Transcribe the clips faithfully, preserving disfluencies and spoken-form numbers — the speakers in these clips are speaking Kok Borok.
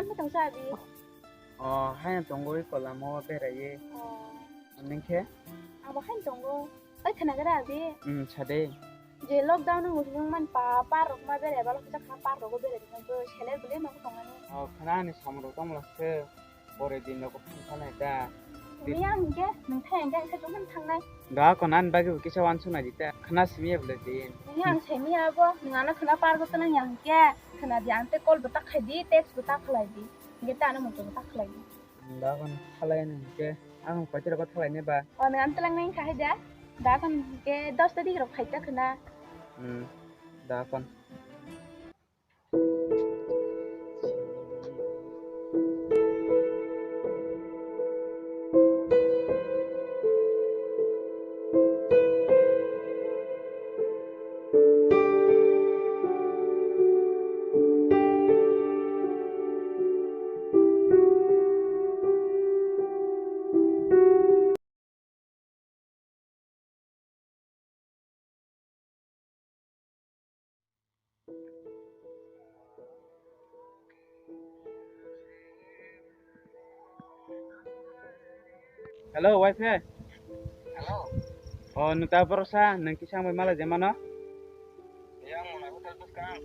Tongsa abi. O, haino tongo ui kolamo beraiwi. O. Ningkhe? Abo haino tongo. Oi, khwnagwra abi? Hmm, sade. Je lockdown no muchung man pa, park rok ma berai balo kisa kha park rogo berai dino bo selai bwlai nogo tongmani. O, khwnani samung rok tongmwla se. Pore din nogo thang thanai da. Nini ang hinkhe nwng thai hinkhe ang khe tongmani thangnai. Da kon ani bagwi bo kisa wansuknai di ta. Khwna simi ya bwlai din. Nini ang simi ya bo, nwng ano khwna park o twnang ya hinkhe. Khwna di ang tei call bo ta khai di, text bo ta khlai di. Hinkhe ta ano muchung bo ta khlai di. Da kon khalai nang ke, ang paitira ko thalai ne ba. O nang tlang nang khai da. Da kon ke dos tarik rok khai ta khna. Hmm. Da kon. Hello, wife. Hello. O, nwng ta borok sa, nwng kisa ang bai malai je mano? Yang mona hotel bwskang.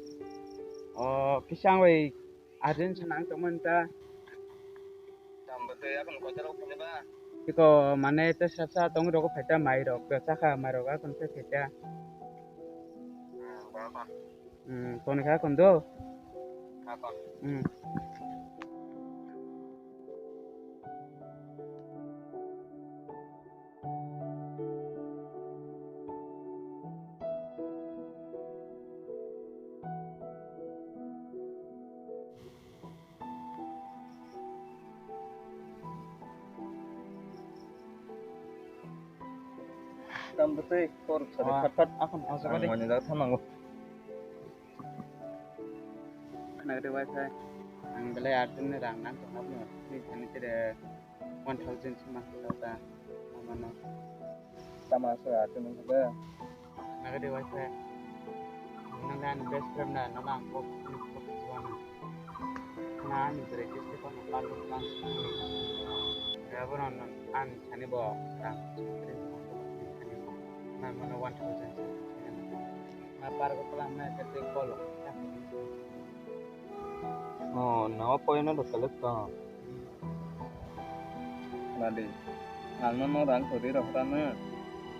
O, kisa ang bai urgent se nang tongmani ta. Tamo tei akon kotor rok phone ba? Iko mane te sa sa tong rok phai ta mai rok, chakha mai rok akon se phai ta. Hmm, ba ba. Hmm, toni kha kondo? Kha kon. Hmm. Tam bwtwi kor sari. Ah, phat phat. Akon ang aswk de. Mani da thanango. Khna de wifi. Ang belai urgent ni rang nang tong abo ni thani tere one thousand se ma ta ta. Amano. Tama aswk urgent ni ba. Khna de wifi. Nang ani best friend na, nang ang kok, kok, kok, kok, na ani bwrwi khe se kono park o plan. Ya, bono nang ani sani bo rang. Nang mano one thousand. Na park o plan na khe tei kolo. Oh, no, point no dokole to. Nadi, ang no, no rang kwrwi rok rano,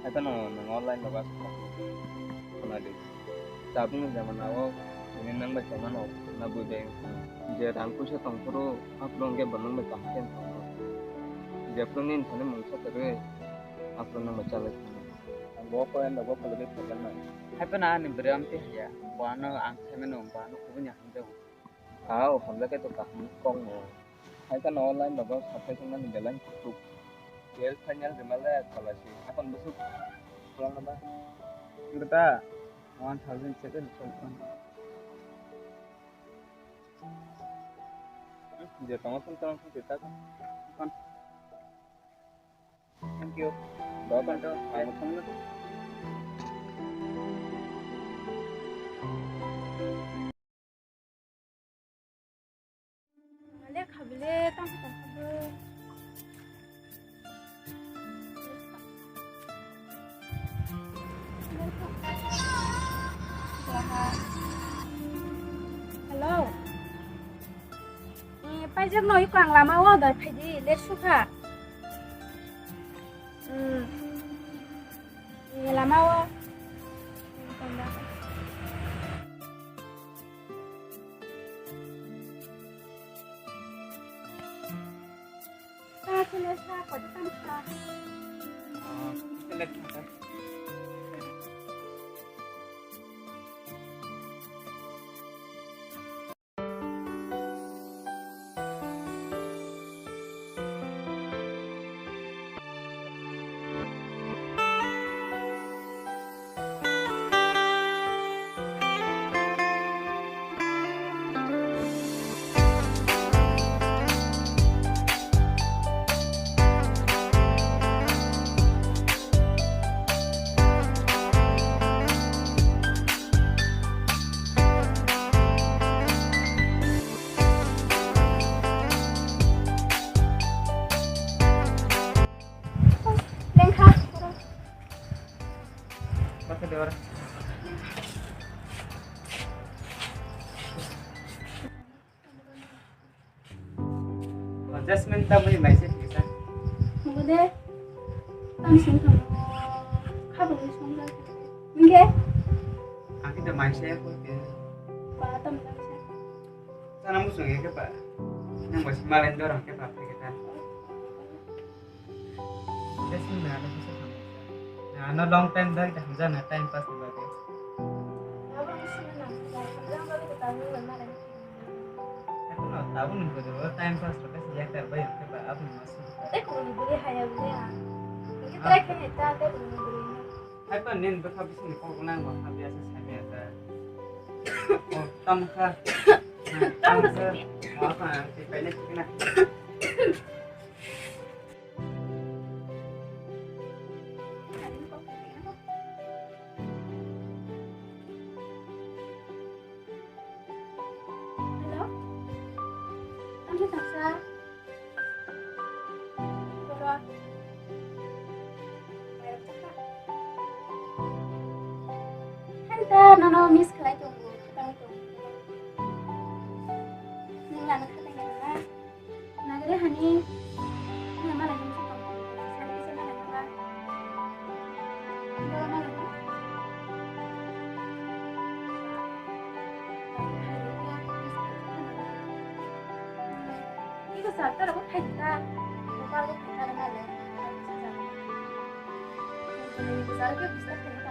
haikhe no nwng online rok aswk nadi. Tabukni jamanao tini nwng bai tongmano na bui bai wngkha. Je rang puisa tongphuru aphuru hwnkhe bo nwng bai kaham khe wngkha. Jephuru nini thani mungsa kwrwi aphuru nwng bai chalai thangkha. Ang bo point rok bo kwlwgwi phaikha nai. Haiphano ani bwrwi amtwi haiya, bo ano ang saimano, bo ano kubuni hamjago. Ao, hamjakhe to kaham kokno. Hai kheno online rogo sathai thangmani belai kutuk. Twelve final rwmale khalasi. Akon bwswk kwlangma ba? Wngkha ta? One thousand seven thousand. Je tongo thung tongo thung sita. Thank you. Welcome to my channel. Male khabile tang tang khabu. Hello. Eh, paijak no iko ang lama o dai phaidi, le sukha. Hmm. Eh, lama o. Sa, sa, sa, sa, sa. Ah, select mo, sir. Kotha de ora. O, Jasmine, tamoni maise kisa. Nunggu de. Tang sing tang. Kha bo song ja. Nge? Ang kita maise ko ke. Ba tam tam sa. Sana musung ya ke ba. Nang ba si malen dorong ke ba ke ta. Ano long time dari dah hamjana time pass ni bagwi. Tabuk no tabuk ni bagwi time pass rok khe yak tar bai khe ba aboni masu. Tei kuni buri haya buri ha. Ini try khe ta tei kuni buri. Hai pa nin bwkha bising ni kok nang ba kha biya sa sa biya ta. Oh, tam kha. Tam kha. Apa ang ti pai na kina. Hello? Ang saksa. Bora. Hanta, nono miss khlai tongo, khlai tongo. Nang ano khatai nang na. Nagari hani, ini mana yang suka? Sana bisa mana yang suka? Ini mana yang suka? Ini ke satu, aku kayak kita. Aku kalau kita ada malu. Aku bisa. Ini bisa, aku bisa, aku bisa.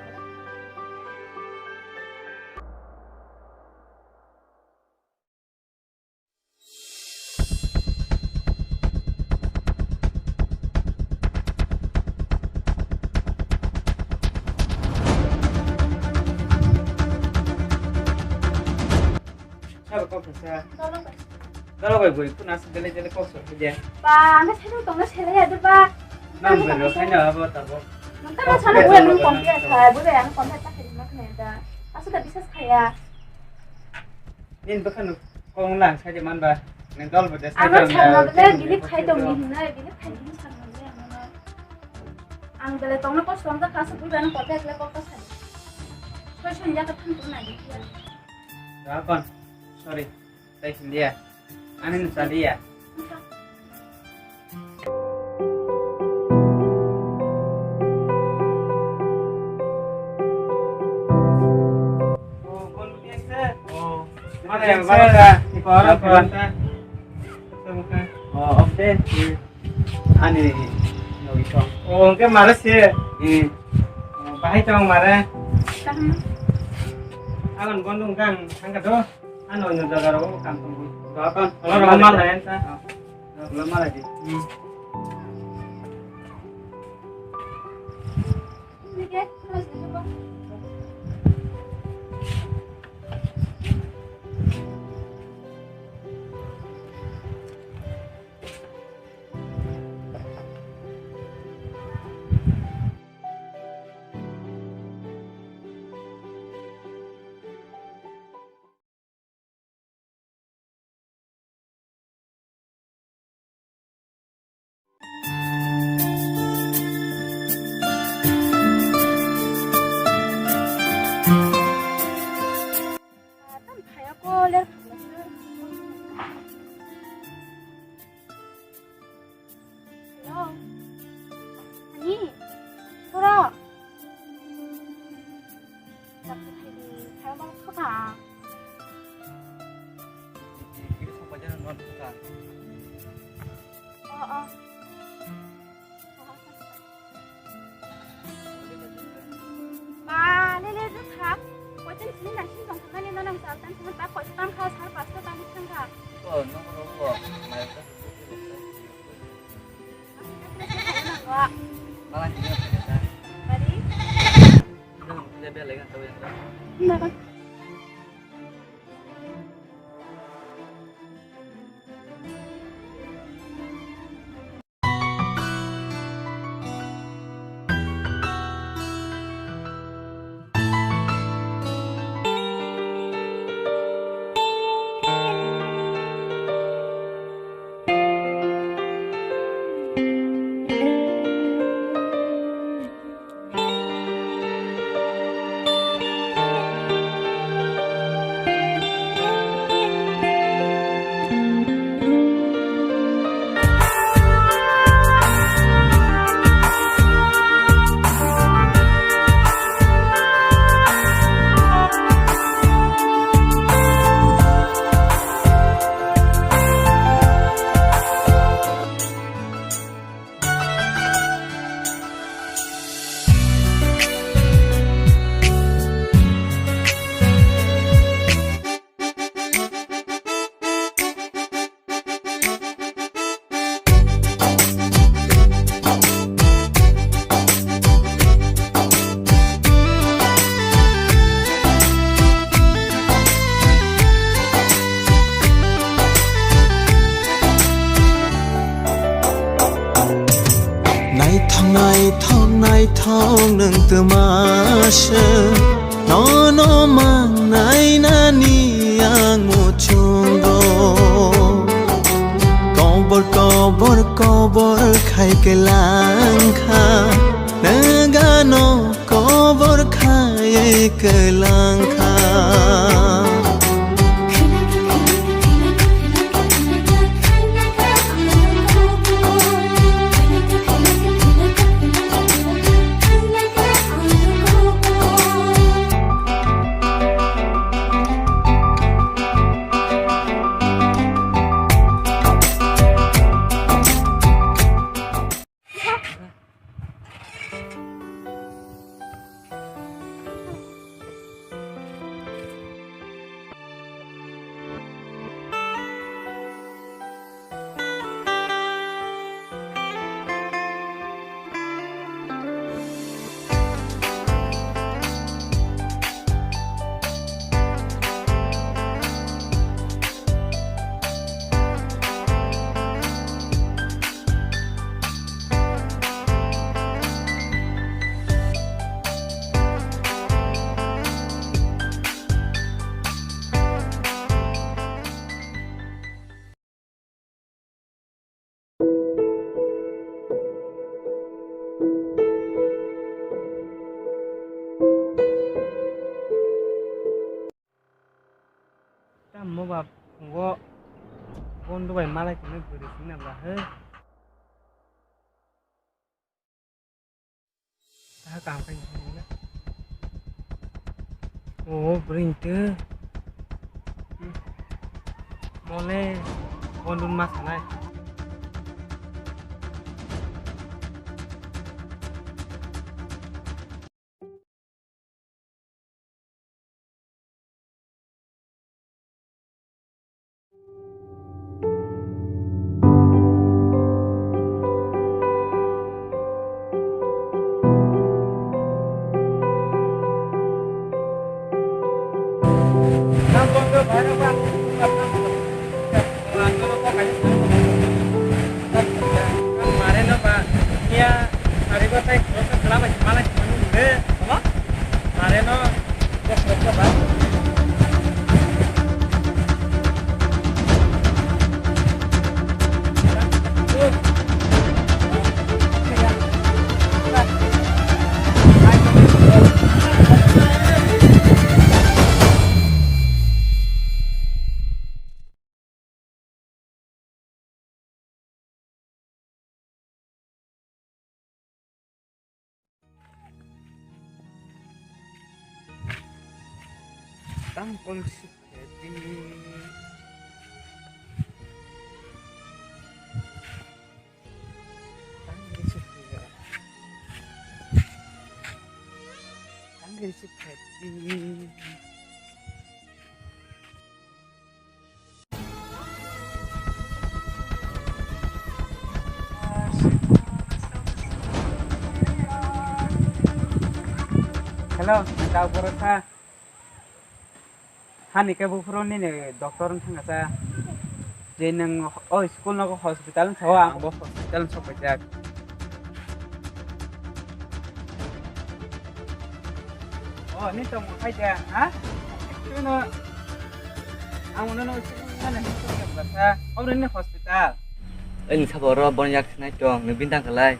Sabo kok kasa. Dolo bai bui kuna se dele dele kok so dia. Ba, ang sa tong na sele ya de ba. Nang bai lo khaina abo tabo. Nang ta sana bui nang kon dia sa, bui ang kon ta ta khiri mak ne da. Asu da bisas khaya. Nin bwkhano kong lang sai de man ba. Nin dol bo de sai. Ano tong na. Chang na bele bili khai tong ni hinai, bili khai bili chang na bele ano. Ang bele tong na kos tong ta khasa bui ba no kok ta kle kok ta sai. Koi son ya ka thang tu na di ya. Rakon. Sorry. Tei hindia. Ani nusaliya. Oh, kon biasa. Oh. Mana yang baru dah? Di koran, koran ta. Sama kan. Oh, oke. Ani nogi song. Oh, oke, mare sih. Hmm. Oh, bahai tong mare. Taham. Agon bondung kang, angka do. Ano, ano jaga rogo kam tong. Doakan. Kalau rogo mal lain ta. Kalau mal lagi. Hmm. Hello. Ani, borok. Sakti thaidi, thaio borok thokha. Ini sok bajar non thokha. Oh, oh. Ba, le, le, le, kha. Koichang sini nang sini tong thangani no nang sal tang thang ba koichang kha sal pasta tang thang kha. Oh, no, no, no. Mai ta. Malang sini apa kata? Tadi? Itu yang dia bela kan tahu yang. Enggak kan? Nwng twma se nono mangnai nani ang muchungo. Kobor kobor kobor khai kwlangkha, nwgano kobor khai kwlangkha. Tamo ba phungo bondo bai malai tongmani bwrwi sini nabla he. Taha kaham khai nini na. O bwrwi twi. Mole bondo ma sanai. Tang kol si phedi. Tang kol si phedi. Tang kol si phedi. Hello, tao boro sa. Hani ke buphuru nini doctor wng thangkha sa. Je nwng o school nogo hospital wng sao, ang bo hospital wng sokphaijak. Oh, ni tong mo khai de, ha? Chuno. Ang uno no chuno na ni tong ya basa. Obo ni hospital. Ani sabo ro bon yak sinai tong, ni bintang kalai.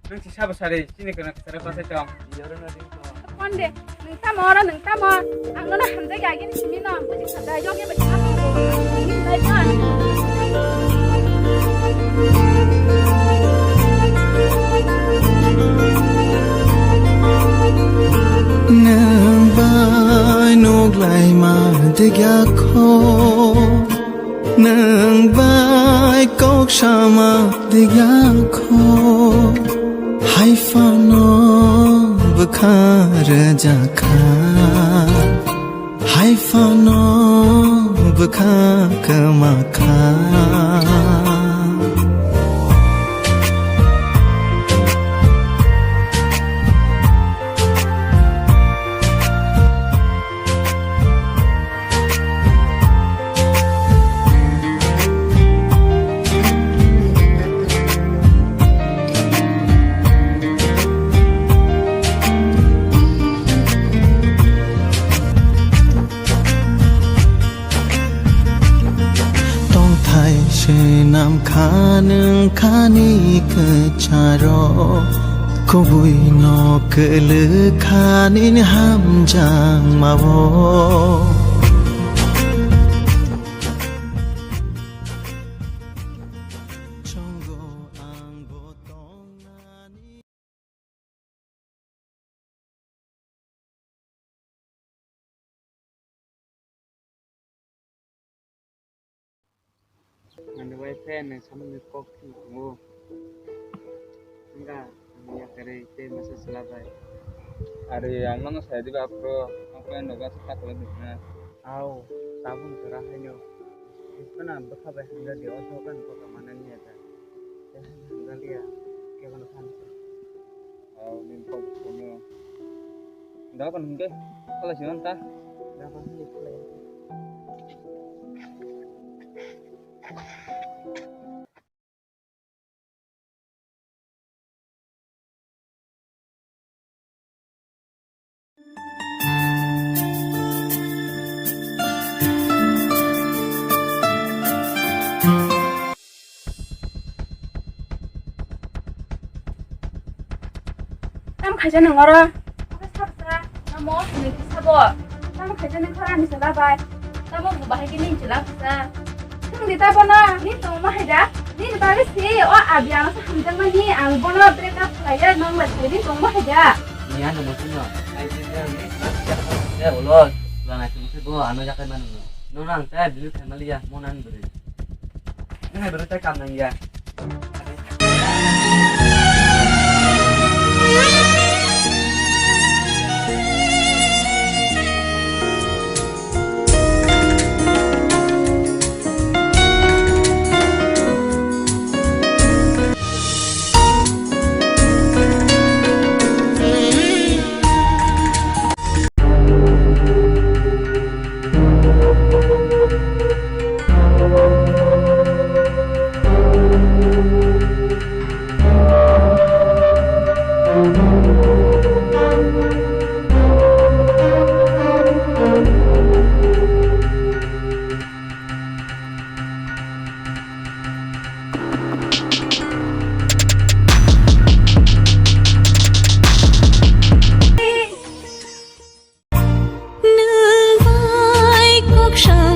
Nang si sabo sari, sini kena kesara pasai tong. Iya ro na ding tong. Konde, nung tamo oro nung tamo? Ang nono hamjak ya gini simi no, buji khada, yogi bachina tong. Nai kan. Nwng bai nuk lai ma degya kho, nwng bai kok sama degya kho, hai phano bwkha rwjakha. Hai phano bwkha kwma kha. Samkha nwng khani kwcharo, kubui no kwlwkha nini hamjakmao. Chongo ang bo tongnani. Ani wife ni samung ni kok thung tongo. Wngkha, ang yakarwi tei masa chwla bai. Are, ang nono sai diba aphuru, ang khe nogo aswk ta kwlai nukna. Au, tabuk jora haino. Bwkhana bwkha bai hamjadi, o dogan bwkha manani ya da. Tei haino hamjaliya, kebono phan se. Au, nini kok bwkha no. Dogan hwnkhe, khala se on ta. Dogan hwnkhe khala. Tamo khaisa nang oro? Oke, sabsa, namo, nini sabo. Tamo khaisa nang khorang ni sala bai. Tamo bu bahai kini chwla kisa. Thung di ta bono, ni tongma hai da? Ni ni bagwi si, o abi ang sa hamjak mani, ang bono break up khlaiya, nong bai thai ni tongma hai da? Ni ano mo sino. Ai, si, si, ni, si, si, si, ulo, ulo, ngai, si, si, bo, ano, jakai, manu, no. No, nang, tai, bilu, family, ya, mo, nang, beri. Ni, ngai, beri, tai, kam, nang, ya. Nwng bai kok sa